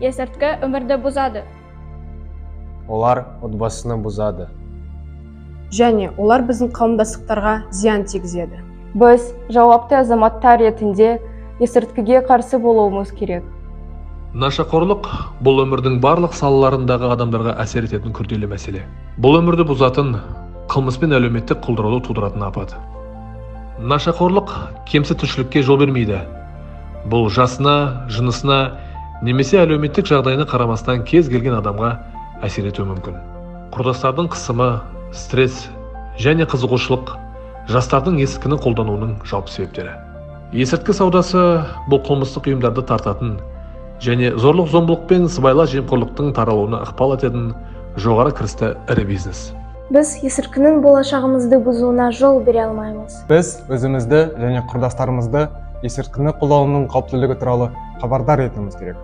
Есірткі өмірді бұзады. Олар отбасыны бұзады. Және олар біздің қауымдастықтарға зиян тигізеді. Біз жауапты азаматтар ретінде есірткіге қарсы болуымыз керек. Нашақорлық бұл өмірдің барлық салаларындағы адамдарға әсер ететін күрделі мәселе. Бұл өмірді бұзатын, қылмыс пен әлеуметтік құлдырауды тудыратын апат. Нашақорлық кемсітушілікке жол бермейді. Бұл жасына, жынысына немесе әлеуметтік жағдайына қарамастан кез келген адамға әсер етуі мүмкін. Құрдастардың қысымы, стресс және қызығушылық жастардың есірткіні қолдануының жалпы себептері. Есірткі саудасы бұл қылмыстық ұйымдарды тартатын және зорлық-зомбылық пен сыбайлас жемқорлықтың таралуына ықпал ететін жоғары кірісті ірі бизнес. Біз есірткінің болашағымызды бұзуына жол бере алмаймыз. Біз өзімізді және құрдастарымызды есірткіні қолданудың қауіптілігі туралы хабардар етуіміз керек.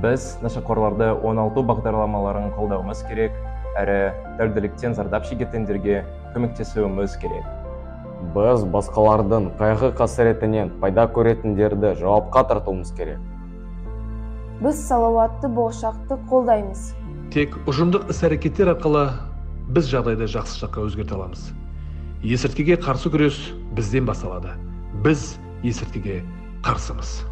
Біз нашақорларды оңалту бағдарламаларын қолдауымыз керек, әрі тәуелділіктен зардап шегетіндерге көмектесуіміз керек. Біз басқалардың қайғы-қасіретінен пайда көретіндерді жауапқа тартуымыз керек. Біз салауатты болашақты қолдаймыз. Тек ұжымдық іс-әрекеттер арқылы біз жағдайды жақсы жаққа өзгерте аламыз. Есірткіге қарсы күрес бізден басталады. Біз есірткіге қарсымыз.